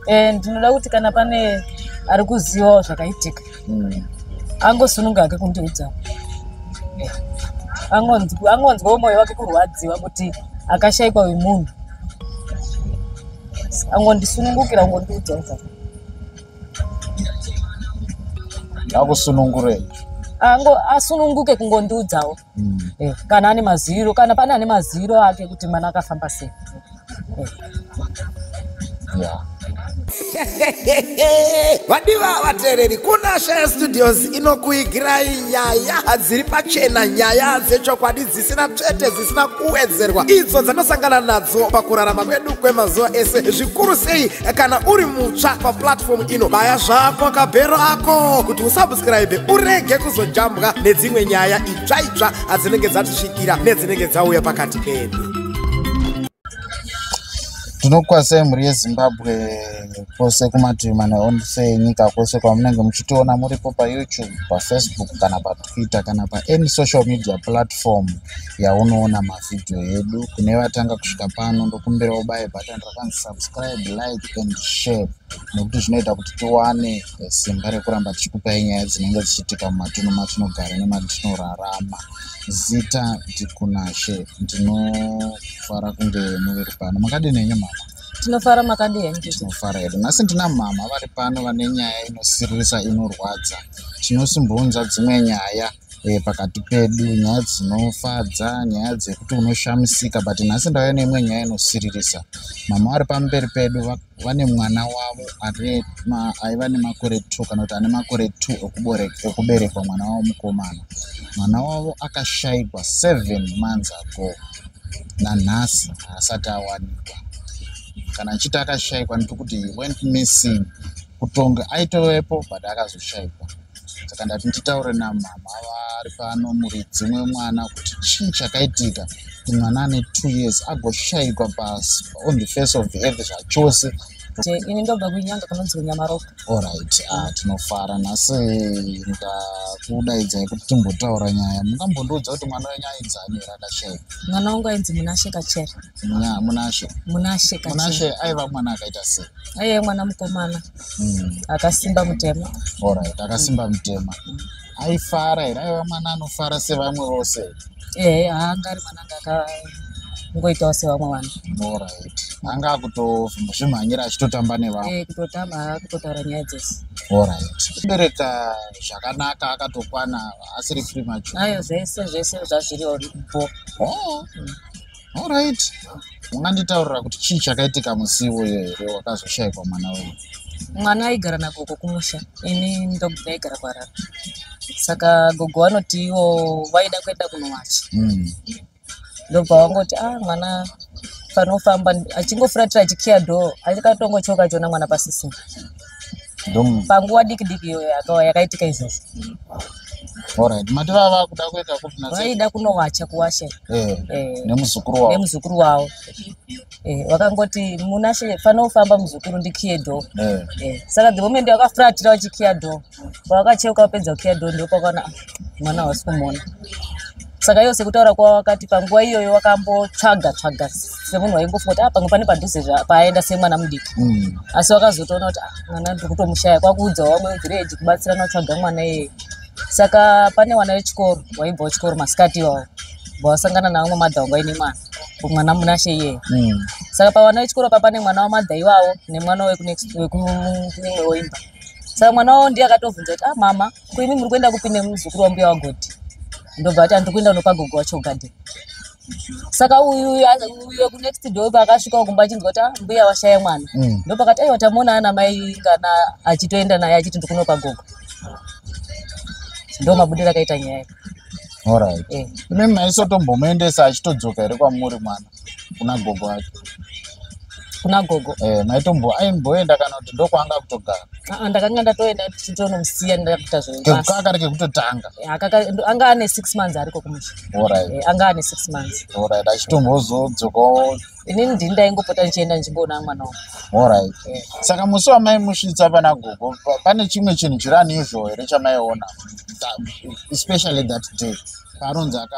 Ndinoda kuti kana pane ari kuzivawo zvakaitika angosununga hake kundiudza. Angonzwawo mwoyo wake kurwadziwa kuti akashaikwa wemunhu, angondisunungukira angondiudzawo zvake. Akusunungurei? Ango asununguke kungondiudzawo. Kana ane maziviro, kana pane ane maziviro ake kuti mwana akafamba sei. Vadiwa vateereri, kuna Shaya Studios inokuigirai nyaya dziri pachena, nyaya dzechokwadi dzisina tsvete, dzisina kuwedzerwa, idzo dzanosangana nadzo pakurarama kwedu kwemazuva ese, zvikuru sei kana uri mutsva paplatform ino. Baya zvako kabhero ako kuti usubscribe, urege kuzojambwa nedzimwe nyaya itsva itsva dzinenge dzatisvikira nedzinenge dzauya pakati pedu. Tinokwazisai mhuri yeZimbabwe kwose kumativi mana ose enyika, kwose kwamunenge muchitiona muripo paYouTube, paFacebook kana paTwitter kana paany social media platform yaunoona mavhidhiyo edu. Kune vatanga kusvika pano, ndokumbira ubaye button rakanzi subscribe, like and share, nekuti zvinoita kuti tiwane simba rekuramba tichikupai nyaya dzinenge dzichiitika mumatunhu matinogara nematinorarama. Zita ndiKunashe, ndinofara kunge muri pano. Makadini henyu mama? Tinofara, makadii henyu? Tinofara hedu. Nhasi ndina mama vari pano vane nyaya inosiririsa, inorwadza. Tinosimbunza dzimwe nyaya pakati pedu, nyaya dzinofadza, nyaya dzekuti unoshamisika, but nhasi ndauya neimwe nyaya inosiririsa. Mama vari pamberi pedu vane mwana wavo aiva nemakore 2, kana kuti ane makore 2 ekuberekwa, mwana wavo mukomana. Mwana wavo akashayikwa 7 months ago, nanhasi haasati awanikwa. Kana achiti akashayikwa, ndikuti he went missing, kutonga aitovepo but akazoshayikwa. Saka ndati nditaure namama vari pano, muridzi wemwana, kuti chii chakaitika kuti mwana ane 2 years agoshayikwa pasi on the face of the earth zvachose. Ini ndobva kuNyanga, kunonzi kuNyamaropa. Alright, tinofara. Nhasi ndakudaidzai kuti timbotaura nyaya. Mungambondiudza kuti mwana wenyu ainzani here akashayikwa? Mwana wangu ainzi Munashe Kachere. Munashe? Munashe Kachere. Munashe aiva mwana akaita sei? Aive mwana mukomana akasimba mutema. Alright, akasimba mutema. Aifara here? Aiva mwana anofara sevamwe vose? Ehe, haanga ari mwana anga akangoitawo sevamwe vanhu. Alright, anga akutozvimhanyira achitotamba nevamwe? Kutotamba, aakutotaura nyaya dzese. Alright, kubereka zvakanaka, akatokwana, asiri premature? Ayo, zvese zvese zvazviriwo bo. Oh. Alright, unganditaurira kuti chii chakaitika musi iwoyo here wakazoshayikwa mwana wenyu? Mwana aigara nagogo kumusha, ini ndaigara kuHarare. Saka gogo vanoti ivo vaida kuenda kunowacha. Ndobva vangoti, a mwana panofamba achingofuratira achikiya door, achikatongochoka achiona mwana pasisina. Panguva diki diki iyoyo yakaitika izvozvo. Alright, mati vava kuda kuenda kupi? Vaida kunowacha, kuwasha. Nemuzukuru wavo? Nemuzukuru wavo. Vakangoti, "Munashe, fanofamba muzukuru, ndikiye door." Saka the moment vakafuratira vachikiya door, pavakacheuka vapedza kukiya door, ndopakaona, "Ah, mwana hausi kumuona." Saka ivo sekutaura kwavo vakati panguva iyoyo vakambotsvaga tsvaga semunhu waingofunga kuti, ah, pamwe pane padhuze paaenda semwana mudiki. Asi vakazotoona kuti, ah, mwana ndiri kutomushaya, kwakuudzawo vamwe village kubatsirana kutsvaga mwana iyeye. Saka pane vana vechikoro waibvawo chikoro masikati iwawo, vasangana navamwe madha vanga vaine mwana, mwana Munashe iyeye. Saka pavana vechikoro pa pane mwana wamadha iwawo nemwana wekuimwewo imba. Saka mwana wavo ndiye akatovhunza kuti, "Ah, mama, kuimi muri kuenda kupi nemuzukuru wambuya waGodhi?" Ndobva ati, "Andiri kuenda unopa gogo wacho gadheni." Saka uyu uyu wekunext door paakasvikawo kumba achinzwa kuti, ah, mbuya washaya mwana, ndopakati, "Aiwa, tamuona ana mai kana achitoenda naye achiti ndikunopa gogo." Ndo mabudiro akaita nyaya. Alright. Imi maisotombomuendesa achitodzoka here kwamuri mwana, kuna gogo ake? Kuna gogo. Maitombo aimboenda kana kuti ndokwaanga kutogara? Ah, ndakanga ndatoenda tichitonomusiya, ndakuita zvebasa. Kekari kekutotanga? Anga ane 6 months ariko kumusha. Anga ane 6 months. Alright, achitombozodzokawo? Inini ndini ndaingopota ndichienda ndichimboona mwana wangu. Alright. Saka musi wamaimusvitsa pana gogo, pane chimwe chinhu chiri unusual here chamaiona, especially that day paanonzi aka?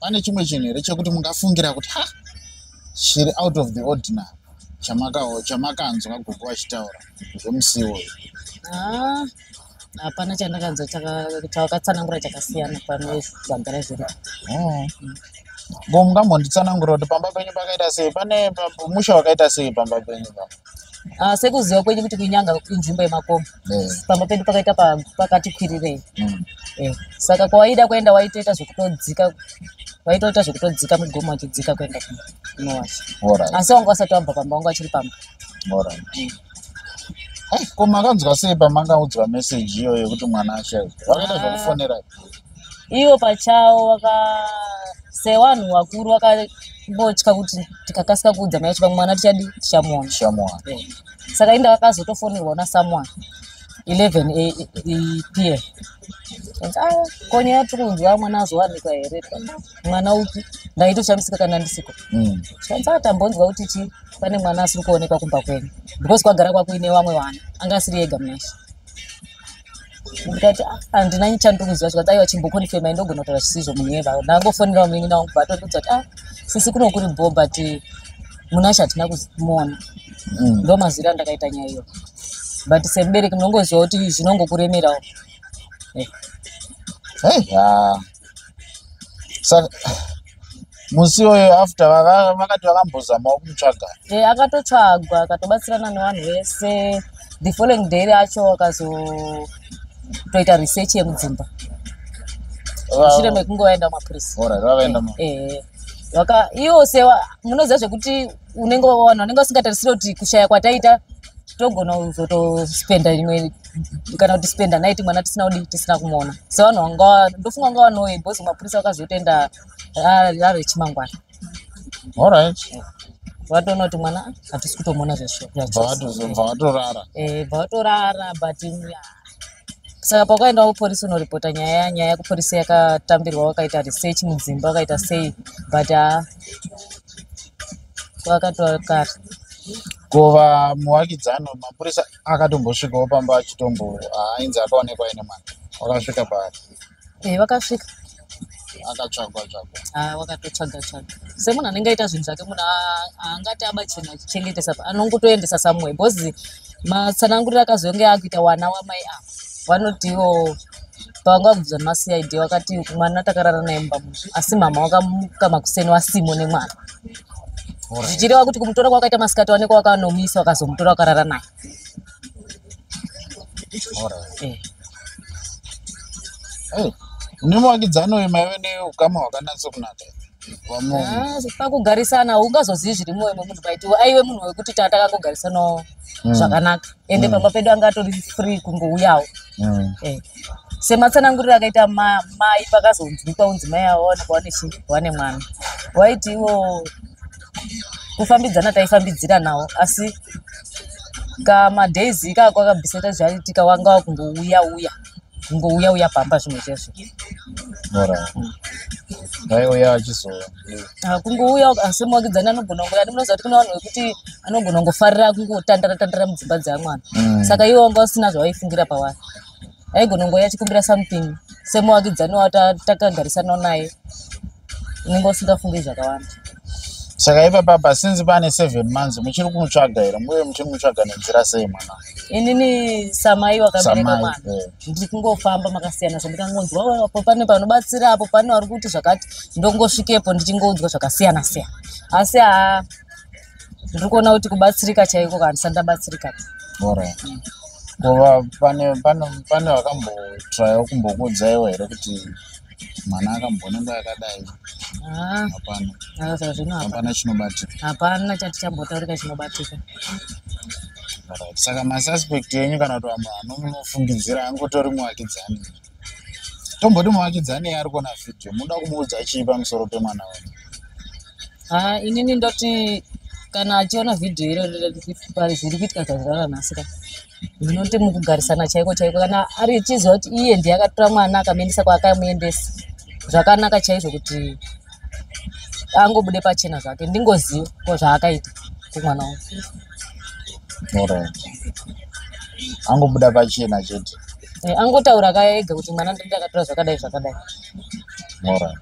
Pane chimwe chinhu here chekuti mungafungira kuti, ha, chiri out of the ordinary? Chamakanzwa gogo vachitaura zvemusi iwoyo? Ah, hapana chandakanzwa chakatsanangura chakasiyana pane zvagara zviripo. Oh. Ngo mungambonditsanangurira kuti pamba penyu pakaita sei? Pane musha wakaita sei pamba penyu pa? Ah, sekuziva kwenyu kuti kuinyanga inzvimbo yemakomo. Pamba pedu pakaita pakati kwirirei. Saka kwawaida kuenda waitoita zvekutodzika, waitoita zvekutodzika mugomo wachidzika kuenda kunowacha. Asi wanga wasati wabva pamba, wanga wachiri pamba. Hey, ko makanzwa sei pamangaudzwa meseji iyoyo yekuti mwana ashaiwa? Vakaita zvekufonera? Ivo pachavo sevanhu vakuru vakambotya kuti tikakasika kuudza mai vacho pamwe mwana tichadi tichamuona. Tichamuona. Saka inda vakazotofonerwa na someone 11 p.m. Ah, ko nyaya tiri kunzwa mwana azowanikwa here? Mwana upi? Ndaitoshamisika kana ndisiko. Zvikanzi tambonzwa kuti chi pane mwana asiri kuonekwa kumba kwenyu. Because kwagara kwakuine vamwe vana, anga asiri ega Munashe. Ndikati handina chandiri kuziva. Zvikanzi aiwa, chimbokonfirma, ndogona kutaura zvisizvo munhu iyeva. Ndangofonera munin'ina wangu, vatondudza kuti sisi kuno kuri bho, but Munashe hatina kumuona. Ndo mazwiro andakaita nyaya iyoyo. But semubereki munongoziva kuti zvinongokuremerawo. Hey, saka musi iwoyo after vakati vakambozamawo kumutsvaga? Akatotsvagwa, akatobatsirana nevanhu vese. The following day racho akazotoita research yemudzimba mushure mekunge vaenda kumapurisa. Alright, vavaenda Iwo sewa munoziva zvekuti unenge vanhu vanenge vasingatarisiri kuti kushaya kwataita togona kuzotospenda rimwe kana kuti spenda night mwana tisina kudi tisina kumuona. Sevanhu vanga ndofunga vanga vanoe because mapurisa vakazotoenda rechimangwana. Vatoona kuti mwana hatisi kutomuona zvachose. Vatorara. Vatorara, but saka pakaenda kupolisi unoripota nyaya, nyaya yekupolisi yakatambirwa, vakaita research mudzimba, vakaita sei, but vakatora kare. Kova muvakidzano, mapurisa akatombosvikawo pamba achitombo ainzi akaonekwa aine mwana, wakasvika paari? Vakasvika. Akatsvagwa tsvagwa? Ah, wakatotsvaga tsvaga. Semunhu anenge aita zvinhu zvake, munhu haangati aba chinhu achichengetesa, anongotoendesa somewhere, because matsananguriro akazonge akuita wana wamai ava vanoti ivo pavanga vabvunzwa nemaCID vakati mwana takarara naye mumba muno, asi mama wakamuka makuseni wasimo nemwana, zvichireva kuti kumutora kwakaita masikati wanekwa wakanomisa, wakazomutora wakarara naye. Hey, nemuvakidzano uyu maive neukama hwakanatso kunaka? Ah, pakugarisana ungazozivi zviri mwoyo memunhu, but aive munhu wekuti tatakangogarisanawo zvakanaka, ende pamba pedu anga atori free kungouyawo. Sematsananguriro akaita mai pakazonzwikwa unzi mai ava waonekwa wane mwana, waiti iwo kufambidzana taifambidzira nawo, asi kamadays ikako akabviseta zvaitika wanga wakungouya uya, kungouya uya pamba zvimwe chezvo. Vaiuya vachizo Ah, kungouya, asi muvakidzani anogona kungoya, munoziva kuti kune vanhu vekuti anogona kungofarira kungotandara tandara mudzimba dzeamwana. Saka ivo vanga vasina zvavaifungira pavari, aigona kungoya achikumbira something. Semuvakidzani watakagarisana naye unenge usingafungi zvakawanda. Saka ipapapa since pane 7 months muchiri kumutsvaga here? Muye muchimutsvaga nenzira sei mwana? Inini samai wakabereka Samai, mwana, ndiri kungofamba makasiyana siyana, ndikangonzwa, "Oh, apo pane panobatsira, apo pane vari kuti zvakati," ndongosvikepo ndichingoudzwa zvakasiyana siyana, asi haa, ndiri kuona kuti kubatsirika chaiko handisati ndabatsirika. Alright. Kova pane vakambotrayawo kumbokuudzaiwo here kuti mwana akambonenge akadai? Ah, Hapana? Ah, saka zvino hapana. Hapana chinobatika? Hapana chati chambotaurika chinobatika. Alright. Saka masuspect enyu kana kuti vamwe vanomunofungidzira angotori muvakidzani, tomboti muvakidzani ari kuona vhidhiyo, munoda kumuudza chii pamusoro pemwana wenyu? Ah, inini ndoti kana achiona vhidhiyo iro zviri kuitika zvazvara nhasi ka, ndinoti mukugarisana chaiko chaiko, kana ari achiziva kuti iye ndiye akatora mwana akamuendesa kwaakamuendesa, zvakanaka chaizvo kuti angobude pachena zvake, ndingoziva ko zvaakaita kumwana wangu. Alright. Angobuda pachena chete. Angotaura ka ega kuti mwana ndakatora zvakadai zvakadai. Alright.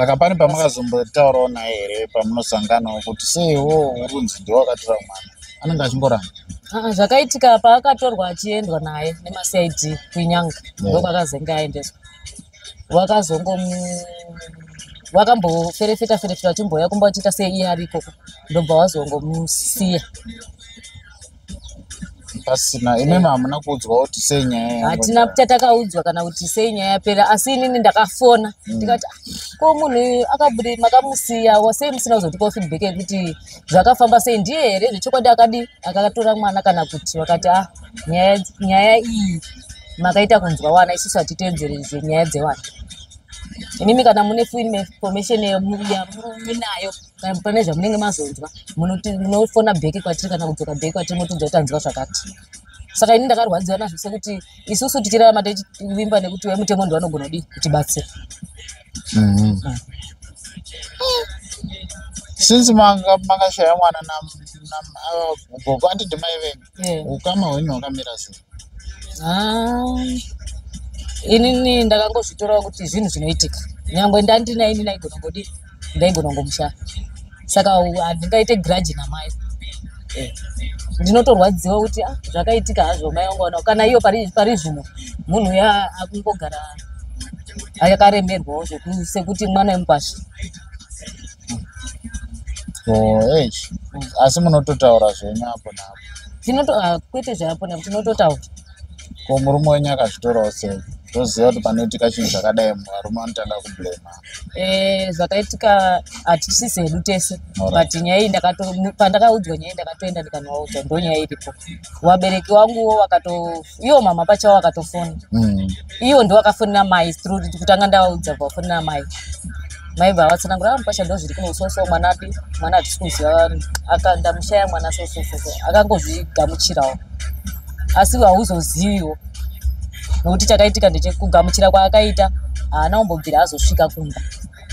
Saka pane pamakazombotaurawo naye here pamunosanganawo kuti seiwo urunzi ndiwe wakatora mwana? Anenge achingoramba. Ah, zvakaitika paakatorwa achiendwa naye nemaCID kuinyanga, ndokwakazenge aendeswa. Wakazongomu wakamboferefeta ferefeta vachimbouya kumba vachiita sei iye ari ikoko, ndobva wazongomusiya. Pasina imimi hamuna kuudzwa kuti sei nyaya Hatina chatakaudzwa kana kuti sei nyaya yapera, asi inini ndakafona ndikati, "Ah, ko munhu uyu akabudi makamusiya, sei musina kuzotipawo feedback yekuti zvakafamba sei? Ndiye here zvechokwadi akadi akatora mwana kana kuti?" Vakati, "Ah, nyaya iyi makaita kunzwa wana, isusu hatiteedzeri nyaya dzewana. Imimi kana mune full information yamunayo, kana pane zvamunenge mazonzwa, munofona back kwatiri kana kudzoka back kwatiri, motiudza kuti tanzwa zvakati." Saka ini ndakarwadziwa nazvo, sekuti isusu tichirarama tichivimba nekuti wemutemo ndo anogona kudii kutibatsira. Since makashaya mwana gogo, anditi mai venyu, ukama hwenyu hwakamira sei? Ah, inini ndakangozvitorawo kuti zvinhu zvinoitika. Nyangwe ndandina ini ndaigona ngodii, ndaigona kungomushaya, saka handingaite grudge namai. Ndinotorwadziwa kuti, ah, zvakaitika hazvo, mai vangu vana kana iyo pari zvino munhu uya akungogara akaremerwawo sekuti mwana wemukwasha. Oh, eish. Asi munototaura zvenyu apo naapo? Tinoto, ah, kwete zvapo napo, tinototaura. Ko murume wenyu akazvitorawo sei? Toziva kuti panoitika chinhu chakadai varume vanotanga kublema. Zvakaitika hatisisi hedu tese, but nyaya iyi pandakaudzwa nyaya iyi ndakatoenda ndikanovaudza, ndo nyaya iripo. Vabereki vanguwo vakato, iwo mama pachavo vakatofona. Iwo ndo vakafonera mai through kutanga ndavaudza, vafonera mai, mai bva vatsanangura, "Ah, mupasha, ndo zviri kuno so so, mwana adi mwana hatisi kuziva, ndamushaya mwana so so so so." Akangozvigamuchirawo, asi hauzoziviwo nokuti chakaitika ndechekugamuchira kwaakaita, haana kumbobvira azosvika kumba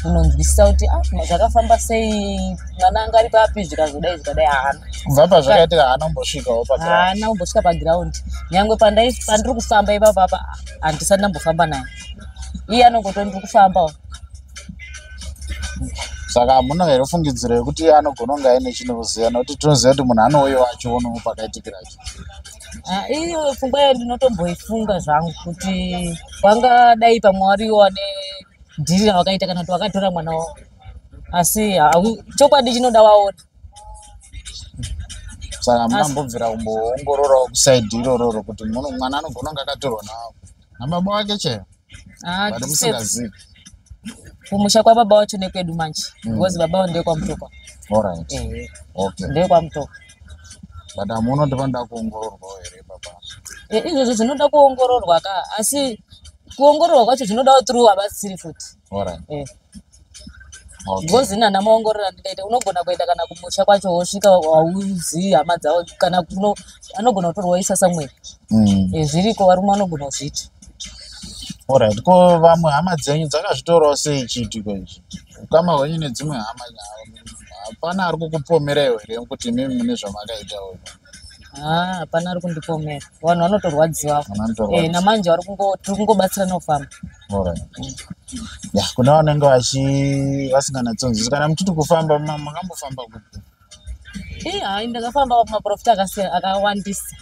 kunonzwisisa kuti, ah, zvakafamba sei, mwana anga ari papi, zvikazodai zvikadai, haana. Kubva pazvakaitika haana kumbosvikawo paground? Haana kumbosvika paground. Nyangwe pandiri kufamba ipapo apa handisati ndambofamba naye, iye anongoto ndiri kufambawo. Saka hamuna here fungidziro yekuti anogona kunge aine chinoziva, nokuti tinoziva kuti munhu anouyiwa achionawo pakaitikira cho? Ah, iyo pfungwa iyo ndinotomboifunga zvangu kuti wangadai pamwe wariwo ane dhiri ravakaita kana kuti wakatora mwana wavo, asi chokwadi chinoda waona. Saka hamuna kumbobvira kumboongororawo kuside irororo kuti mwana anogona kunge akatorwa nababa wake chaivo? Ah, but musingazivi? Kumusha kwababa wacho nekwedu manje, because baba vavo ndekwaMutoko. NdekwaMutoko. But hamuona kuti panoda kuongororwawo here baba? Izvozvo zvinoda kuongororwa ka, asi kuongororwa kwacho zvinodawo through vabatsiri futi. Because nana maongorora ndikaita, unogona kuenda kana kumusha kwacho wosvika hauzivi hama dzavo, kana kuno anogona kutorwa isa somewhere. Zviriko, varume vanogona kuzviita. Alright, ko vamwe hama dzenyu dzakazvitorawo sei chiitiko ichi? Ukama hwenyu nedzimwe hama, hapana ari kukupomeraiwo here kuti imimi mune zvamakaitawo? Ah, hapana ari kundipomera, vanhu vanotorwadziwa. Vanhu vanotorwadziwa. Namanje tiri kungobatsirana kufamba. Alright. Ya, kune vanenge vasinganyatsonzwisisi, kana muchiti kufamba, makambofamba kupi? Ii, hai, ndakafamba maprofita akasiyana akawandisa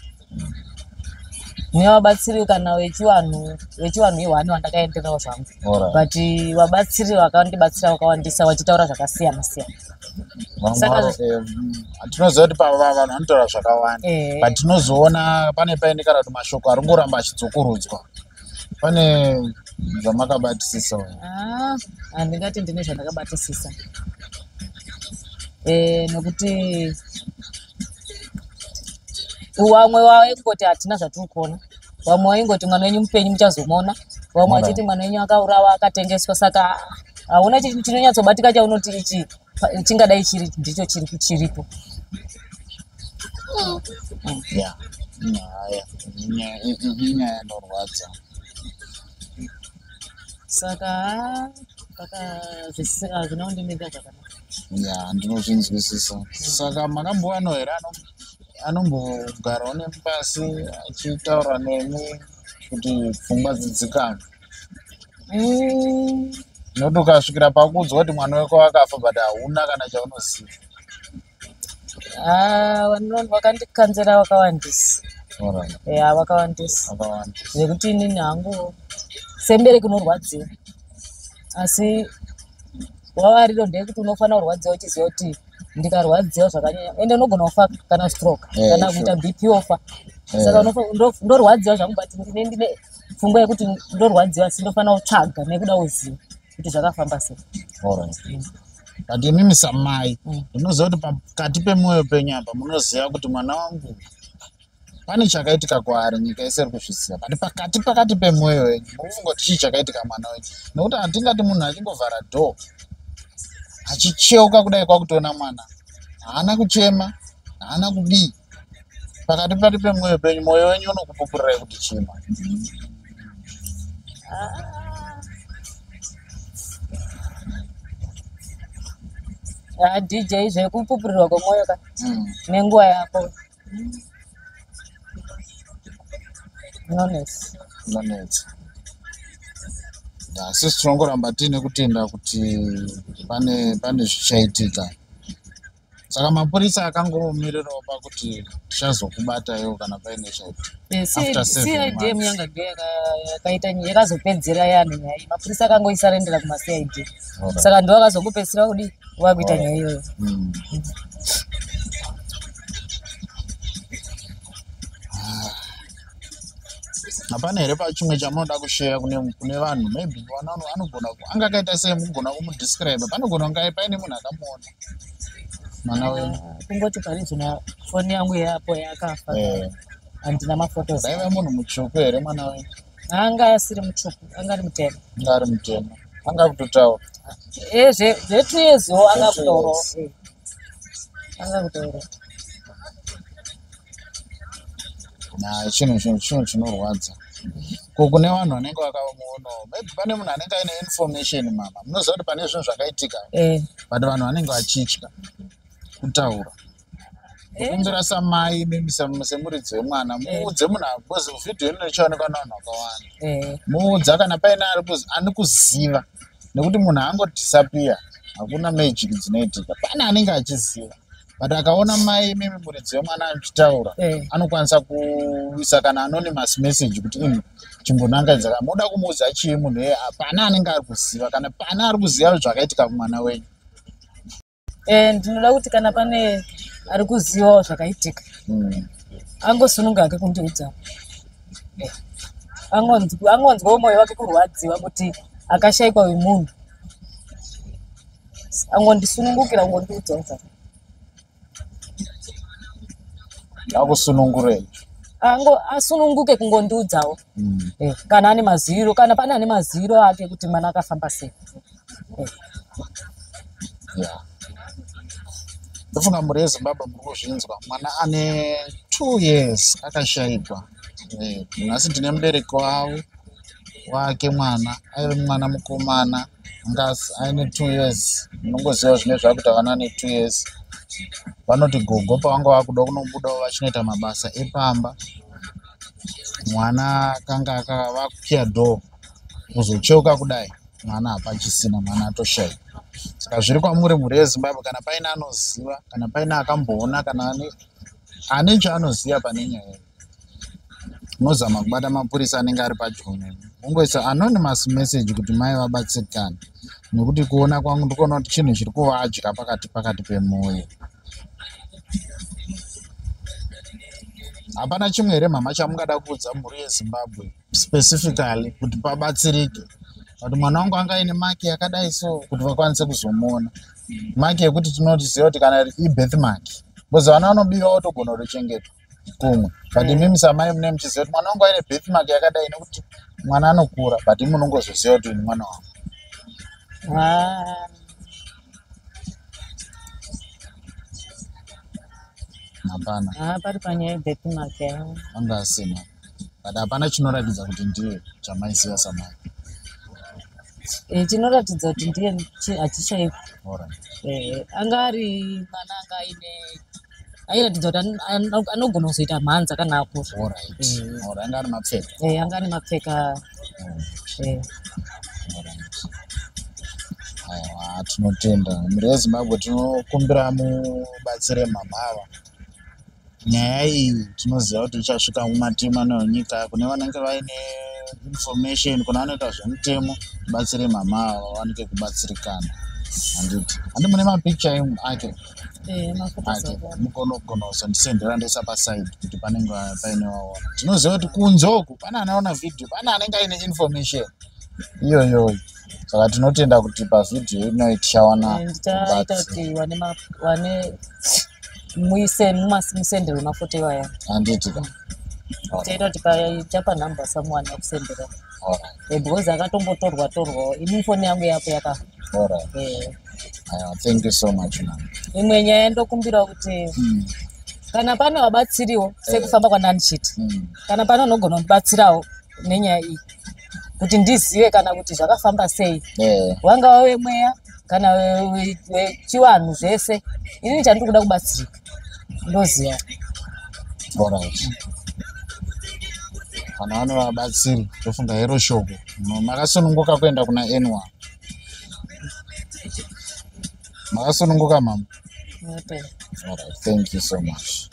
nevabatsiri kana vechivanhu. Vechivanhu ihwani wandakaenderawo zvangu. But vabatsiri vakandibatsira vakawandisa, vachitaura zvakasiyana siyana. Vamwe tinoziva kuti vanhu vanotaura zvakawanda, but tinozoona pane paine kana kuti mashoko ari kungoramba achidzokurudzwa. Pane zvamakabatisisa? Ah, handingati ndine zvandakabatisisa, nokuti vamwe vaingoti hatina zvatiri kuona, vamwe vaingoti mwana wenyu mupenyu, muchazomuona, vamwe vachiti mwana wenyu akaurawa, akatengeswa. Saka hauna chinonyatsobatika chaunoti ichi chingadai chiri ndicho chiri chiripo. Ya, nyaya inyaya inorwadza. Saka hazvina kundimirira zvakanaka. Ya, ndinozvinzwisisa. Saka makambowanawo here anombogarawo nemi pasi achitaura nemi kuti pfungwa dzidzikame? Mm, Nokuti ukasvikira pakuudzwa kuti mwana wako wakafa, but hauna kana chaunoziva. Ah, vakandikanzera vakawandisa. Ya, vakawandisa. Vakawanda. Zvekuti inini hangu semubereki unorwadziwa, asi wavariro ndeyekuti unofanira kurwadziwa uchiziva kuti ndikarwadziwa zvakanyanya ende unogona kufa kana stroke kana kuita BP ofa. Saka ndorwadziwa zvangu, but ndine pfungwa yekuti ndorwadziwa, asi ndofanira kutsvaga nekuda kuziva kuti zvakafamba sei. Alright. But imimi samai, ndinoziva kuti pakati pemwoyo penyu apa munoziva kuti mwana wangu pane chakaitika kwaari, nyika yese iri kuzviziva, but pakati pemwoyo wenyu muri kufunga kuti chii chakaitika mwana wenyu? Nokuti hatingati munhu achingovhara door achicheuka kudai kwakutoona mwana, haana kuchema, haana kudii. Pakati pati pemwoyo penyu, mwoyo wenyu unokupupurirai kuti chii mwana? Ah, DJ, zvekupupurirwa kwemwoyo ka nenguva yako nonetsa. Inonetsa. Asi tinongoramba tiine kutenda kuti pane zvichaitika. Saka mapurisa akangomirirawo pakuti tichazokubataiwo kana paine chaitika. After 7 CID months. Muyanga ndiyo yakaita yakazopedzera yani nyaya iyi. Mapurisa akangoisarendera kuma CID. Saka ndo akazongopedzisira kudi vakuita nyaya iyoyo. Hapana here pachimwe chamunoda kusheya kune vanhu? Maybe vana anogona anga akaita sei, mugona kumudescribe? Panogona kunge paine munhu akamuona mwana wenyu. Ah, kungoti pari zvino foni yangu yapo yakafa, handina maphotos. Raiva munhu mutsvuku here mwana wenyu? Anga asiri mutsvuku, anga ari mutema. Anga ari mutema. Anga kutotaura? Zve 2 years wo anga Zve 2 kutaurawo. years. Anga kutaura. Na chinhu chinorwadza. Ko kune vanhu vanenge vakamuonawo, maybe pane munhu anenge aine information, mama, munoziva kuti pane zvinhu zvakaitika, but vanhu vanenge vachitya kutaura. Kukumbira samai imimi semuridzi wemwana, muudze munhu, because vhidhiyo ino ichaonekwa nevanhu vakawanda. Muudza kana paine ari kuziva, nekuti munhu angodisappear, hakuna magic dzinoitika. Pane anenge achiziva, but akaona mai imimi muridzi wemwana achitaura, anokwanisa kuisa kana anonymous message kuti imi chimbonangaidza. Muda kumuudza chii munhu iye? Hapana anenge ari kuziva, kana pane ari kuziva zvakaitika kumwana wenyu. Ndinoda kuti kana pane ari kuzivawo zvakaitika, angosununga hake kundiudza. Angonzwawo mwoyo wake kurwadziwa kuti akashayikwa wemunhu, angondisunungukira kungondiudzawo zvake. Akusunungurei. Ango asununguke kungondiudzawo. Kana ane maziviro, kana pane ane maziviro ake kuti mwana akafamba sei. Yeah, ndofunga mhuri yeZimbabwe muri kuzvinzwa. Mwana ane 2 years akashayikwa. Nhasi ndine mubereki wavo wake. Mwana aive mwana mukomana, anga aine 2 years. Munongoziva zvine zvakuita vana ane 2 years. Vanoti gogo pavanga vakuda kunobudawo vachinoita mabasa epamba, mwana akanga akavakiya door, kuzocheuka kudai mwana hapachisina, mwana atoshayikwa. Saka zviri kwamuri mhuri yeZimbabwe, kana paine anoziva, kana paine akamboona, kana ane chaanoziva pane nyaya iyi, unozama kubata mapurisa anenge ari padyo nemi, ungoisa anonymous message kuti mai vabatsirikane, nekuti kuona kwangu ndikuona kuti chinhu chiri kuvadya pakati pemwoyo. Hapana chimwe here mhama chamungada kuudza mhuri yeZimbabwe specifically kuti pabatsirike, kuti mwana wangu anga aine mark yakadai, so kuti vakwanise kuzomuona, mark yekuti tinoziva kuti kana ibirth mark, because vana vanobiwa votogona kutochengetwa kumwe, but imimi samai mune muchiziva kuti mwana wangu aine birth mark yakadai, nekuti mwana anokura, but imi munongozoziva kuti ni mwana wangu. Ah, Hapana? Ah, pari panyaya yebirthmark ya. Anga asina, but hapana chinoratidza kuti ndiye chamaiziva samai? Chinoratidza kuti ndiye hachishaikwi. Alright. Anga ari mwana anga aine airatidza kuti anogona kuzoita mhanza kana akura. Alright. Alright, anga ari mapfeka. Anga ane mapfeka. Alright. Aiwa, tinotenda mhuri yeZimbabwe. Tinokumbira mubatsire mhamha ava. Nyaya iyi tinoziva kuti ichasvika mumativi mana enyika, kune vanenge vaine information, kune vanoita zvemutemo. Tibatsire mhamha ava vawanike kubatsirikana. Handiti, handi mune mapicture ake? Eh, mafotos. Ake. Akawanda. Mugonogona kuzondisendera, ndoisa paside kuti panenge paine vaona. Tinoziva kuti kunze uku pane anaona vhidhiyo, pane anenge aine information iyoyoyo, saka tinotenda kuti pavhidhiyo inoyi tichawana Eh, ndichaita rubatsiro. kuti wane muise musendere mafoto iwaya. Handiti ka? Tichaita kuti chapa nhamba someone akusendera. Alright. Because akatombotorwa torwawo, ini foni yangu yapo yaka. Alright. Aiwa, thank you so much, man. Imwe nyaya ndokumbirawo kuti kana pane vabatsiriwo sekufamba kwandandichiti, kana pane unogona kundibatsirawo nenyaya iyi kuti ndizive kana kuti zvakafamba sei, wangava wemweya kana wechivanhu, zvese, inini chandiri kuda kubatsirika, ndoziva. Alright, kana vane vabatsiri, tofunga hero shoko. Makasununguka kuenda kuna N1, makasununguka mama. Ndinotenda. Alright, thank you so much.